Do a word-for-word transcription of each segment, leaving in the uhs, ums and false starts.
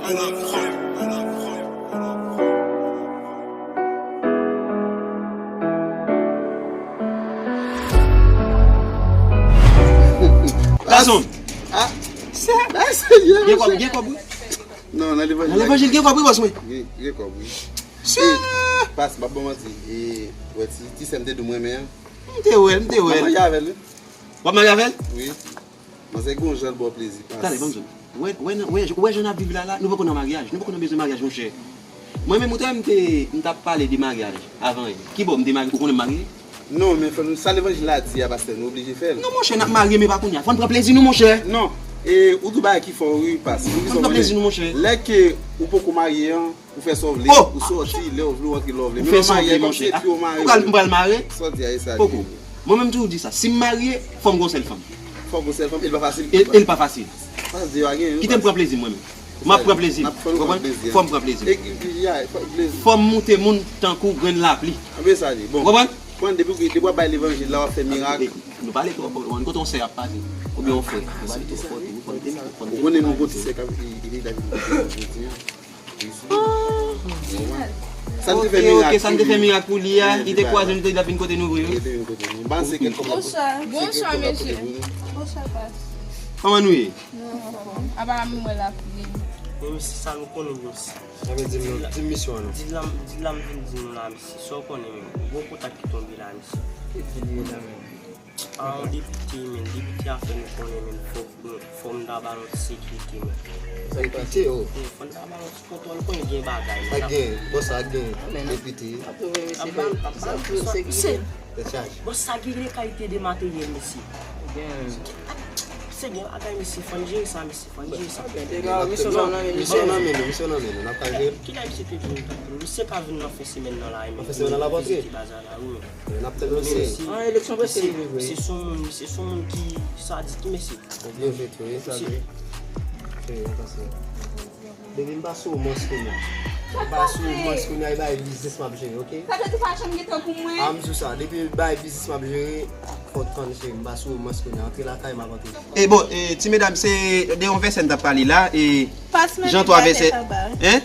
Gason. Ah, sa, sa, gen kòb, gen kòb, wi. Non, nan levanjil. Nan levanjil gen kòb, wi, bòs mwen. Gen, gen kòb, wi. Sa. E, pas, m ap ba w manti. E, wè, ti, ti sè m te di w m renmen an. M te wè l, m te wè l. M ap marye avè l, wi. W ap marye avè l? Wi. Manzè gon jan l ba w plezi, pas. Talè, ban m di w. Wè, wè, nan, wè, wè jan n ap viv la, la, nou poko nan maryaj. Nou poko nan bezwen maryaj, monchè. Mwen menm, ou te wè m te, m t ap pale de maryaj avan yè. Kibò m te marye, ou konnen m marye? Non, men fò nou, sa levanjil la di a, pastè, nou oblije fè l. Non, monchè, n ap marye, men pa kounye a. Fò n pran plezi nou, monchè. Non. E, ou di yon bagay ki fò, wi, pas. Fò n pran plezi nou, monchè. Lè ke ou poko marye an, ou fè sa w vle, ou sòti lè w vle, ou antre lè w vle. Men nan maryaj, kòmsi epi w marye. Ou pral, m pral mare? Sa w di a, e sa li ye. Poko. Mwen menm toujou di sa, si m marye, fò m gon sèl fanm. Fò w gon sèl fanm, e l pa fasil. E, e l pa fasil. Sa se di yo a gen, kite m pran plezi m mwen menm. M ap pran plezi m. Ou konprann? Fò m pran plezi m. Fò m moute moun tankou grenn lapli. Anben sa li. Bon. Ou konprann? Pran depi w, depi w ap bay levanjil la, w ap fè mirak. Nou pale twò fò, w konn kote yon sè ap pale. Oubyen yon frè. Nou pale twò fò tou, fò n teni, fò n teni. Ou konnen nou gon ti sè k ap, ki, ki te David jodi a. Sa n te fè mirak, ok, sa n te fè mirak pou li a, li te kwaze nou, te vin kote nou vre, wi. Li te vin kote nou. Ba n sekèt kòman. Bonswa. Bonswa, mesye. Bonswa, pas. Kòman nou ye? Nou anfòm. Apa m wè l ap ri. Men mesye, sa nou konnen, mesye. Sa vle di m, di m misyon an non. Di la, di la m vin di nou la, mesye. Sa w konnen menm. Gwo kontak ki tonbe la, mesye. Ki di li ye la menm? Ah, yon depite, men, depite a fè nou konnen, men, fò, fò m ta ba nou ti sekirite, men. Sa depite, oh. Eh, fò n ta ba nou ti kontwòl, konnen gen bagay, men. Sa gen, bon, sa gen, depite. Ap ba, ap ba nou ti sekirite. Tèt chaje. Bon, sa gen de kalite de materyèl, mesye. Se gen bagay, mesye, fò n jere sa, mesye. Fò n jere sa. Misye nan men nou, misye nan men nou, misye nan men nou, n ap ka jere l. Kilè misye te vin? Misye ka vin nan fen semèn nan la, e men. Nan fen semèn nan l ap antre. Vizite baza la, wi. N ap tann misye. An eleksyon prèske rive vre. Misye se yon moun, misye se yon moun ki sadik, mesye. Ou byen jwe tou, wi, sadik. Wi, atanse. Depi m pa sou mans kounye a. M pa sou mans kounye a, e bay biznis m ap jere, ok? Sa vle di pa janm gen tan pou mwen? A, m di w sa, depi bay biznis m ap jere, fò w tann cheri, m pa sou mans kounye a, antre lakay m ap antre. E bon, e, ti medam, se de yon vèsè n t ap pale la, e Jan twa vèsè. Hein?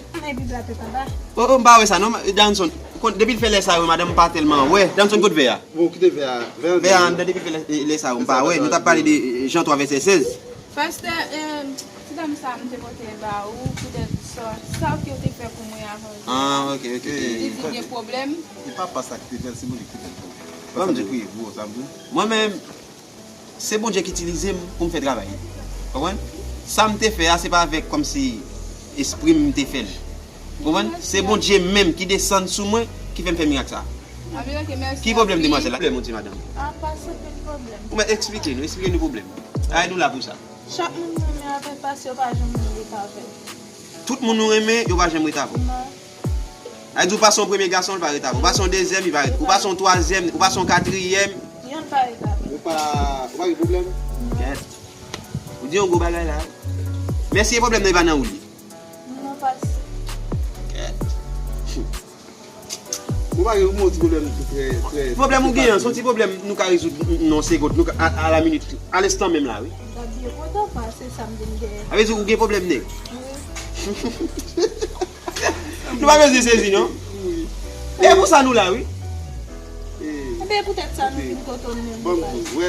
O, o, m pa wè sa non, Danson. Depi l fè lè sa yo, madanm m pa tèlman wè. Danson, kote vè a? Bon, kite vè a. Vè a anndan, depi l fè lè, lè sa yo, m pa wè. Nou t ap pale de, e, Jan twa vèsè sèz. Pastè, em, ti dam sa a m te pote l ba ou poutèt sa, sa ke w te fè pou mwen avan yè a. Ah, ok, ok. Li di gen pwoblèm. E pa pastè ki te fè l, se Bondye ki te fè l pou ou. Pastè te priye pou ou, sa m di w. Mwen menm, se Bondye ki itilize m pou m fè travay li. Konprann? Sa m te fè a, se pa avèk kòmsi espri m m te fè l. Konprann? Se Bondye menm ki desann sou mwen, ki fè m fè mirak sa a. Ki pwoblèm demwazèl la? Pwoblèm ou di, madanm? A, pa se pil pwoblèm. Ou mèt eksplike nou, eksplike nou pwoblèm. Ay, nou la pou sa. Chak moun nou renmen avè l, pase yo pa janm ret avè l. Tout moun nou renmen, yo pa janm ret avè w. Non. Sa vle di ou pa se yon premye gason, li pa ret avè w. Ou pa se yon dezyèm, li pa ret. Ou pa se yon twazyèm, ou pa se yon katriyèm. Yon pa ret avè w. Ou pa, ou pa gen pwoblèm? Non. Kèt. Ou di yon gwo bagay la. Mèsi, e pwoblèm nan, e pa nan ou li. Non, pas. Kèt. Ou pa gen yon ti pwoblèm trè, trè. Pwoblèm ou genyen an, se yon ti pwoblèm nou ka rezoud nan yon segond, nou ka, a, a la minit, a lenstan menm la, wi. M t ap byen kontan, pas, se sa m vin dèyè. Sa vle di ou gen pwoblèm nèg? Wi. Nou pa bezwen sezi, non? Wi. E pou sa nou la, wi. Enben, poutèt sa nou vin kote w menm. Ban m di w, wè,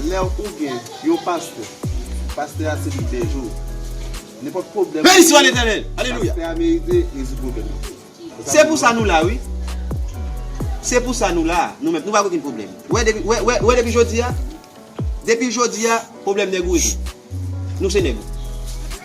lè ou gen yon pastè, pastè a se li ki dèyè w. Nenpòt pwoblèm. Beni swa Letènèl! Alelouya! Pastè a merite rezoud pwoblèm nan. Se pou sa nou la, wi. Se pou sa nou la. Nou menm, nou pa gen okenn pwoblèm. Wè depi, wè, wè, wè depi jodi a, depi jodi a, pwoblèm nèg ou rezoud. Nou se nèg ou.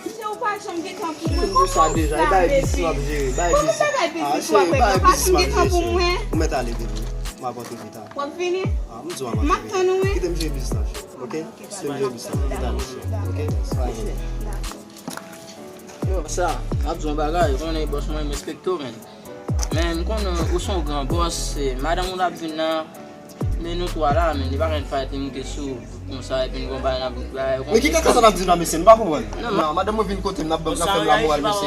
Misye, ou pa janm gen tan pou mwen. Kòman ou sa, mesye? Kòman bagay biznis w ap jere? Bagay biznis. Kòman bagay biznis w ap regle? Pa janm gen tan pou mwen. Ou mèt ale depi. M ap antre pita. W ap vini? A, m di w m ap antre pita. M ap tann ou, wi. Kite m jere biznis la, cheri. Ok? Kite m jere biznis la. Kite m ale, cheri. Ok? Pa gen. Yo, sa, m ap di w yon bagay, ou konnen bòs mwen, m respekte w, men. Men, m konnen ou se yon gran bòs, se madanm ou l ap vin nan, men nou twa la, men li pa gen fayt, li moute sou ou konsa, epi n gon bagay n ap bay. Men ki kaka sa n ap di la, mesye, m pa konprann. Non, madanm mwen vin kote m, n ap ban, n ap fè m lamoral, mesye.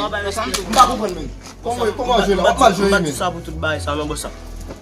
M pa konprann, men. Kòman, kòman w ap jere la? W ap mal jere, men. M pa di sa pou tout bagay sa, men bon sa.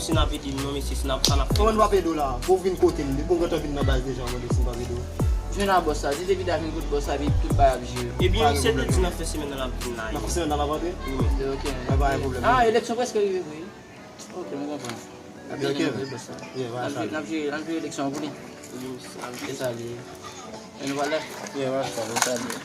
m si n ap ede m non, mesye, si n ap, sa n ap fè. Kòman nou p ap ede w la? Bon, w vin kote m, depi w gentan vin nan baz deja, w mande si m p ap ede w. Jwenn a bòs la, di depi dat vin kote bòs la, epi tout bagay ap jere. Ebyen, se te di nan fen semèn nan l ap vin la. Nan fen semèn nan l ap antre? Wi, mesye. Ok. Pa gen pwoblèm. Ah, eleksyon prèske rive vre. Ok, mwen konprann. Ebyen, ok. N ap jere, n ap jere eleksyon an pou li. Wi, mesye. Se sa li ye. E nou pral la? Wi, pral sa, nou salye.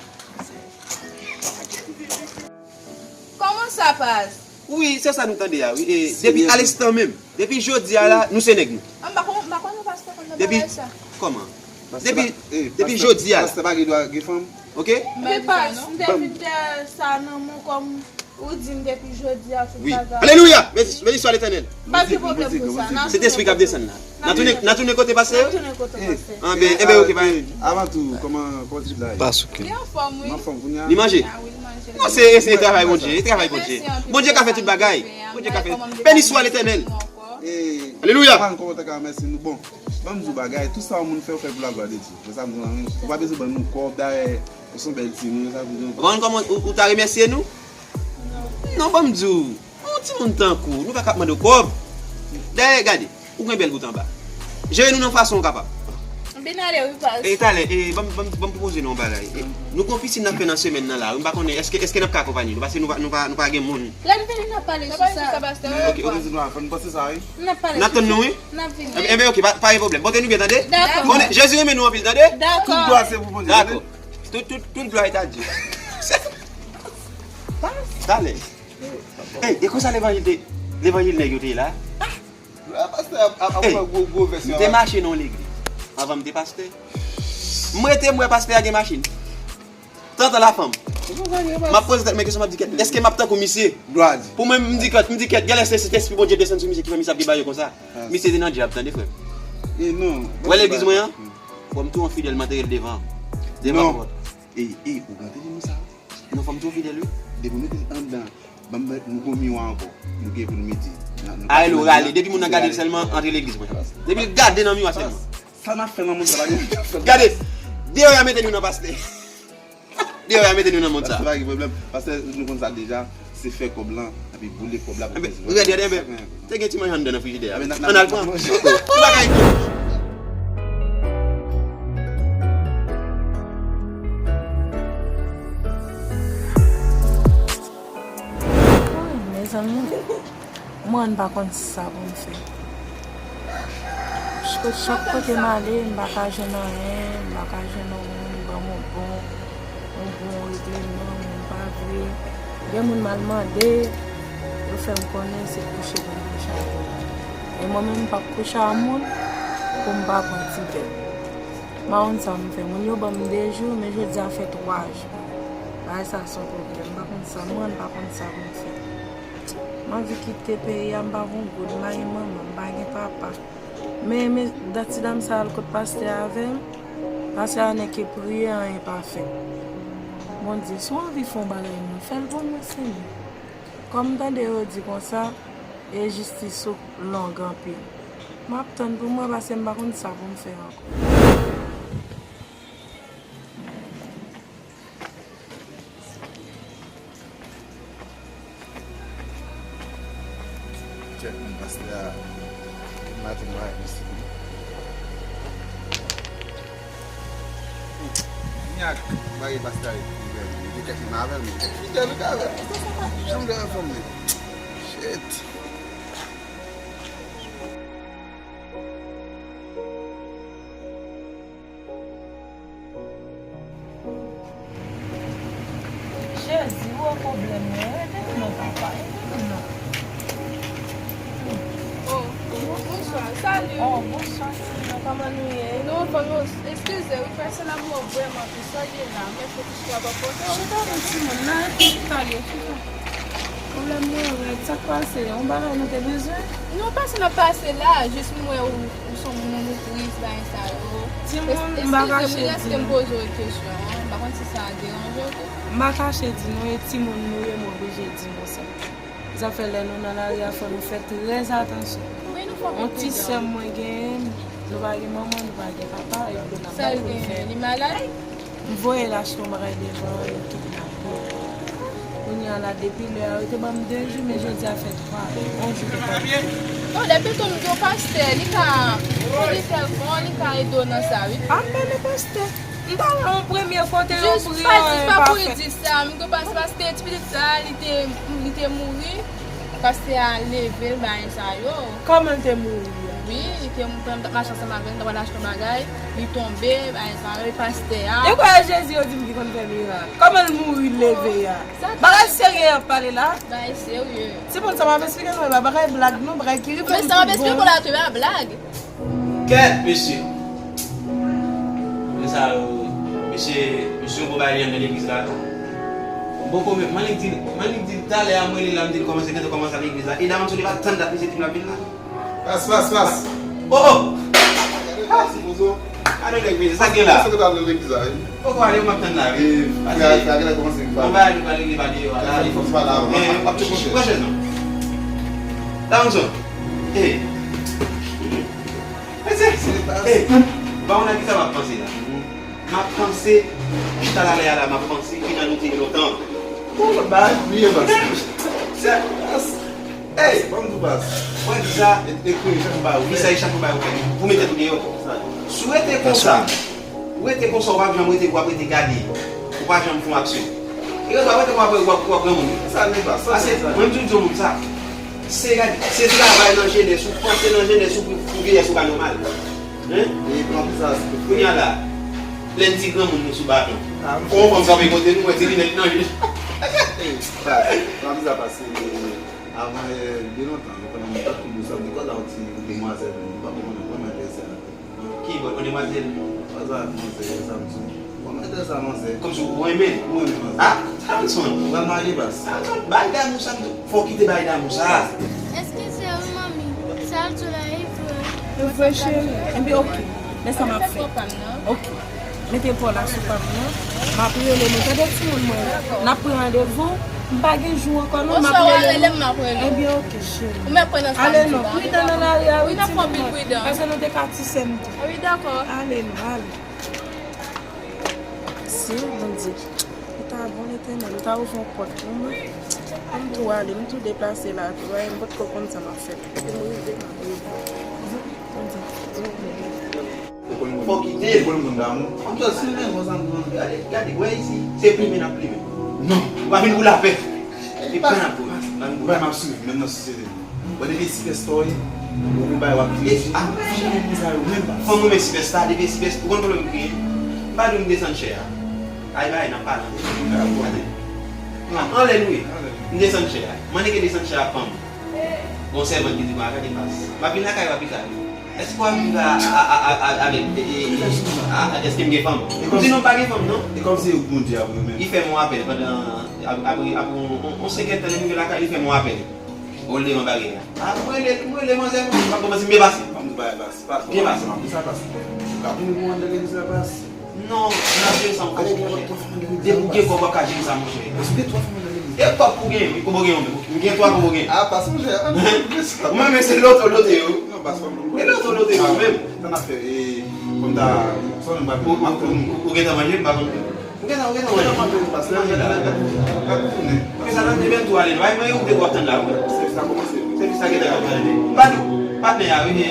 Kòman sa, Paz? Wi, se sa nou tande a, wi. E, depi alenstan menm, depi jodi a la, nou se nèg nou. Ah, m pa konn, m pa konnen pastè konn nan bagay sa. Kòman? Depi, depi jodi a la. Pastè pa gen dwa gen fanm. Ok? Men Paz, m te vin fè sa nan men w kòm ou di m depi jodi a tout bagay. Alelouya! Beni, beni swa Letènèl. M pa gen pwoblèm pou sa. Sentespri k ap desann la. N a tounen, n a tounen kote pastè yo? N a tounen kote pastè. Anben, enben, ok, pa gen. Avan tou, kòman, kòman ti la ye? Li anfòm, wi. Li anfòm kounye a? Li manje? Ah wi, li manje. Non, se, se travay Bondye, se travay Bondye. Bondye ka fè tout bagay. Bondye ka fè. Beni swa Letènèl. Alelouya. Kòman, kòman ta ka remèsye nou? Bon, ban m di w bagay, tout sa yon moun fè, ou fè pou laglwa de Dye. Se sa m di w la, wi. Ou pa bezwen ban nou kòb, dayè, ou se yon bèl timoun, sa vle di. Ou konprann kòman ou, ou ta remèsye nou? Non, ban m di w. Yon timoun tankou w, nou pa ka ap mande w kòb. Dayè, gade, ou gen bèl bout anba. Jere nou nan fason w kapab. M vin ale wi, Paz. E talè, e, ban m, ban m, ban m pwopoze nou yon bagay. E, nou gen yon pisinn n ap fè nan semèn nan la, wi, m pa konnen, èske, èske n ap ka akonpanye nou, paske nou pa, nou pa, nou pa gen moun. Lè n vini, n ap pale sou sa. Ok, ok. Fò n panse sa, wi. N ap pale sou sa. N ap tann nou, wi. N ap vini. Enben, enben, ok, pa, pa gen pwoblèm. Pote nou byen, tande? Dakò. Konnen, Jezi renmen nou anpil, tande? Dakò. Tout glwa se pou Bondye, tande? Dakò. Tout, tout, tout glwa est à Dieu. Talè. Ey, e konsa levanjil te, levanjil nèg yo te ye la? Pastè ap, ap, ap pran gwo, gwo vès yo. M te mache nan yon legliz. Anvan m te pastè. M rete, m wè pastè a gen machin. Tantan la fanm. M ap poze tèt mwen kesyon, m ap di, kèt, èske m ap tankou misye? Pou mwen, m di, kèt, m di, kèt, genlè se Sentespri Bondye desann sou misye ki fè misye ap gen bagay konsa. Misye te nan dyab, tande, frè m. Wè legliz mwen an? Fò m tou yon fidèl, m antere l devan. Devan pòt. Ey, ey, ou gen tande moun sa? Non, fò m tou fidèl, wi. Depi w mete l anndan, ban m, nou gon miwa ankò. Nou gen pou nou mete. Ay, lo rale. Depi moun nan gade l sèlman, antre legliz mwen. Depi l gade nan miwa sèlman. Sa n ap fè nan mond sa, pa gen moun k ap fè. Gade, deyò y a mete nou nan pastè. Deyò y a mete nou nan mond sa. Pastè pa gen pwoblèm. Pastè, nou konn sa deja. Se fè kòb lan, epi boule kòb la pou fè zouvan. Rèd, rèd, enben. Te gen ti manje anndan nan frijidè a. Ann al pran. Bagay. Woy, mezanmi, mwen pa konn sa pou m fè. Chak, chak kote m ale, m pa ka jwenn anyen, m pa ka jwenn yon moun ban m yon bon, yon bon regleman, moun pa vle. Gen moun m al mande, yo fè m konnen se kouche pou m kouche avè l. E mwen menm, m p ap kouche a moun pou m pa pran ti bèt. M pa konn sa m fè. Moun yo ban m de jou, men jodi a fè twa jou. Bagay sa se yon pwoblèm. M pa konn sa, mwen m pa konn sa pou m fè. M anvi kite peyi a, m pa gen yon goud, m pa gen manman, m pa gen papa. Men, men, dat ti dam sa al kot pastè avè m. Pastè a nèk e priye, anyen pa fèt. Bondye, si w anvi fè yon bagay, non, fè l pou mwen, Senyè. Kòm m tande yo di konsa, e jistis ou long anpil. M ap tann pou mwen, paske m pa konn sa pou m fè ankò. Kèt, moun pastè a, maten mwen ak misye. Nyak, bagay pastè a, li te kèt moun avè l, men li te fidèl avè l. Janm de anfòm li. Shit. Jezi, ou wè pwoblèm mwen, ede m non, papa, ede m non. Oh, bonswa, salut. Oh, bonswa, Seigneur, kòman nou ye? Nou anfòm, eskize, wi, pèsonèlman, mwen vrèman triste, sa w ye la, men fokis la pa pote. Chita, mon timoun, nan, chita, chita. Pwoblèm mwen rèd, sa k pase? Yon bagay nou te bezwen? Non, pase n ap pase la, jis m wè ou, ou se yon moun, ou priz, bagay sa yo. Timoun, m pa kache di nou. Èske m poze w yon kesyon, m pa konn si sa deranje w tou. M pa kache di nou, e timoun nou ye, m oblije di nou sa. Sa fè lè nou nan lari a, fò nou fè trè atansyon. Yon ti sè mwen genyen, nou pa gen manman, nou pa gen papa, epi n ap bay pou l fè. Li malad? M voye l achte yon bagay devan, li kidnape. Kounye a la, depi lè a, yo te ban m de jou, men jodi a fè twa, yon jou depi. Non, depi tou m di w pastè, li ka, li ka ede w nan sa, wi. A, men, men pastè, m ta wè yon premye kote yon priyè pa pou l di sa, m gen pas, paske ti pitit sa, li te, li te mouri, pastè a leve l, bagay sa yo. Kòman l te mouri a? Wi, li te mouri, m t ap mache ansanm avè l, m t ap al achte yon bagay, li tonbe, bagay sa yo, e pastè a. E kwè Jezi yo di m ki konn fè mirak. Kòman l mouri, l leve a? Bagay serye y ap pale la? Bagay serye. Timoun, sa m ap esplike nou, e pa bagay blag non, bagay ki rive m tout bon. Men sa m ap esplike w la, se pa blag. Kèt, mesye! Men sa yo, mesye, mesye, yon bon bagay li anndan legliz la. Bon, kòman, m annik di, m annik di talè a, m rele l la, m di l kòmanse, gentan kòmanse al legliz la. E dam an sou li pa t tann dat, mesye, di m l ap vin la. Pas, pas, pas. Oh, oh! Gade nèg, mesye, sa gen la? Poko ale, m ap tann la, wi. Pase, yon bagay nou pral regle pa deyò a la. Fòk se pa la, m ap tcheke chèz. Pran chèz non. Dam an sou. Hey. Mesye, hey, ba w nan kisa m ap panse la. M ap panse, chita la lè a la, m ap panse ki jan nou te ye lontan. Bon, ba, bliye, bas. Se, bas. Hey! Ban m di w, bas. Mwen di sa. E, ekri, chak mwen ba ou. Di sa, e chak mwen ba ou. Ou mete tou deyò. Si w rete konsa, ou rete konsa, w ap janm rete, w ap rete gade. Ou pa janm fè yon aksyon. E w ap rete, w ap, w ap, w ap granmoun. Sa, men, bas, sa, ase, sa. Mwen, m toujou di yon moun sa. Se gade, se travay nan jenès ou, panse nan jenès ou pou, pou vyeyès ou ka nòmal. Hein? E pran pou sa, se pou kounye a la, lè n di granmoun nou sou baton. Kon yon fanm kanpe kote nou, wè ti linèt nan je. Ey, baz, pran pou sa pase, avan, eh, byen lontan, nou konn yon moun tankou Douz, sa vle di kòl la yon ti demwazèl, men nou pa konprann kòman lè sa. Ki bò, yon demwazèl? Sa, sa, manzè, sa, m di. Kòman lè sa, manzè? Kòmsi ou renmen l? Ou renmen manzè? Ah, Samson. Ou pral marye, baz? Samson, bay damou sa, m di, fò w kite bay damou sa. Èske se ou, manmi? Sa l di la, e vre? E vre, cheri. Enben, oke. Men sa m ap fè. Oke. Mete pa w la sou pa m nan. M ap rele nou. Tande timoun mwen. N ap pran randevou. M pa gen jou ankò non. M ap rele nou. Enben, oke, cheri. Ale non. Pridan nan lari a, wi, timoun mwen. Paske nou te ka ti sè m tou. Ale non, ale. Mesye, Bondye. Ou ta bon, Letènèl, ou ta ouvri yon pòt pou mwen. An m tou ale, m tou deplase la tou, m potko konn sa m ap fè. Depi m rive, m ap rive. Bondye. Fò w kite l. Fò l konn damou. An tou, si l renmen konsa, m konn. Gade, gade, wè isi, se plimen n ap plimen. Non. Ou pa vin pou lapè. E pa n ap pou, pa n pou. Ou pa m ap swiv, menm nan sosyete. Bon, depi sipèsta w ye, ou gon bagay w ap di. E, a, fanm ou renmen sa yo menm pa. Fanm ou renmen sipèsta, depi sipèsta, ou konn pwoblèm m genyen? M pa dwe m desann chè a. Ay, bagay, n ap pale. Alelouya. M desann chè a. M annik desann chè a, fanm. Gon sèvant ki di, "Bon, gade pas. M ap vin lakay ou a pita." Èske w ap viv a, a, a, a, a, avèk, e, e, e, a, a, èske m gen fanm? M di, "Non, m pa gen fanm, non." E kòmsi ou Bondye ap yo menm. Li fè m yon apèl pandan, ap, ap, ap, on, on, on senkèdtan, li rive lakay, li fè m yon apèl. Ou leve yon bagay la. Ah, mwen rele, mwen rele manzè, mwen pa kòmanse, m byen pase. Ban m di bagay, bas. Byen pase. Sa, bas. Ou ka vini pou anndan legliz la, bas. Non, n ap jere sa yon kòb, monchè. Depi w gen kòb, w ap ka jere sa, monchè. Èske w gen twa fanm anndan legliz? E kòb pou gen, wi, kòb ou gen, wi. M gen twa kòb ou gen. Ah, pa sonje, an, mwen, men se loto, loto yo. Non, pa sonje. E loto, loto yo, menm. Sa n ap fè, e, kòm ta, sa nou pa ou, ou, ou, ou gen tan manje, m pa konn. Ou gen tan, ou gen tan manje. Ou gen tan manje, pas, manje la. Gad, gad, gad, gad, tounen. Ou gen sa nan, e menm tou ale, non. Ay, mwen, ou te wap tann la, wi. Sèvis la kòmanse, wi. Sèvis la gentan kòmanse. Badou, patnè a, wi, e,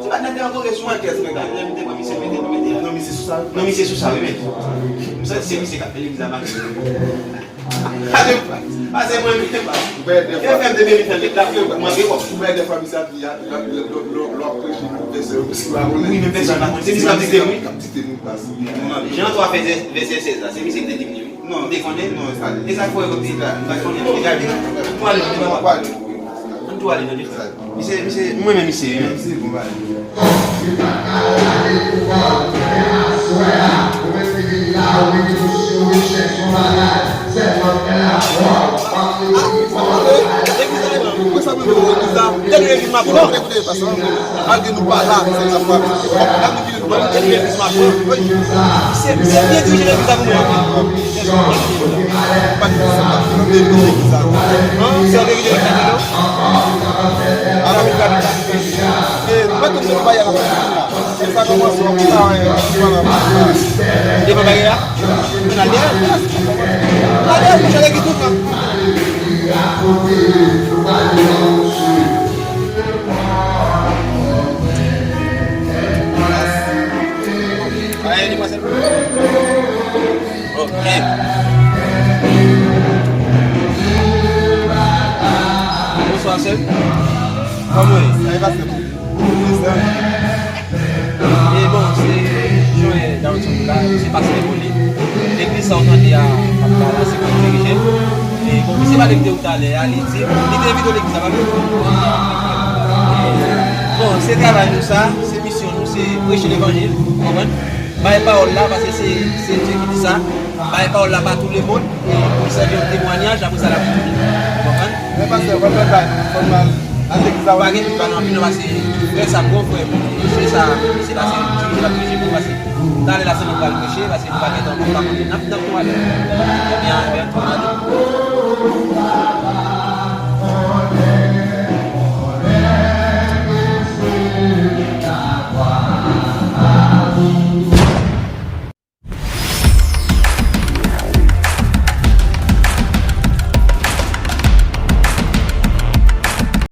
ti patnè te ankontre sou mwen, kès, mwen, gade, lè m te pran misye, mete, mete a. Non, misye sou sa, wi. Non, misye sou sa, wi, men. M santi se misye k ap fè legliz la mache. Pase mwen, yo fè m te beni fè m la, mwen te wòf. Ou bay de fwa misye ap di, lè w ap preche pou pèsè yo, misye pa konnen. Wi, men pèsè pa konnen. Se misye k ap dikte m, wi. K ap dikte m, wi, pas. Jan twa fè vèsè sèz la, se misye ki te di m li, wi. Non. M te konnen. Non, sa li. E sa k fè w te, m pa t konnen, m te gade. Mwen ale, mwen te pa. Ann tou ale nan legliz la. Misye, misye, mwen menm misye, wi. Misye bon bagay. Ou mèt vin la, ou mete sou richès yon bagay, sèlman fè lafwa, pa mete sou fòs. Sa mwen menm legliz la, tèl legliz m ap pran. Malgre nou pa la, se sa m ap pran. Ban m vire nou ban m tèl legliz m ap pran. Se, se byen dirije legliz la pou mwen, wi. Pa de pwoblèm, m ap vire legliz la. An, se yon legliz de Kado. Alò, e, mwen tout se pa y a la. Se sa kòmanse, w ap travay, w ap travay. Devan bagay la? Men al dèyè. Al dèyè, mwen chale ki tout tan. Ay, li pase. Ok. Bonswa, sè. Kòman w ye? Sa e pase bon. E bon, se jan Davidson la, se pastè Moli. Legliz sa w tande a, papa la, se mwen ki dirije l. E bon, misye pale m de ou talè a, li di, li te envite w legliz la, pa vre? Bon, se travay nou sa, se misyon nou, se preche levanjil, ou konprann? Bay pawòl la, paske se, se Dye ki di sa. Bay pawòl la pa tou lemonn, e pou l sèvi yon temwanyaj, apre sa l ap mouri. Ou konprann? Men pastè, fò n fè bay nou, fò n al, al legliz la. Pa gen pil pale anpil non, paske frè sa gwo frè m, mesye sa, mesye pase dirije l ap dirije pou nou, paske talè la se nou k pral preche, paske nou pa gen tan, nou pa konte, n ap, n ap tou ale. Ebyen, ebyen, tou ale.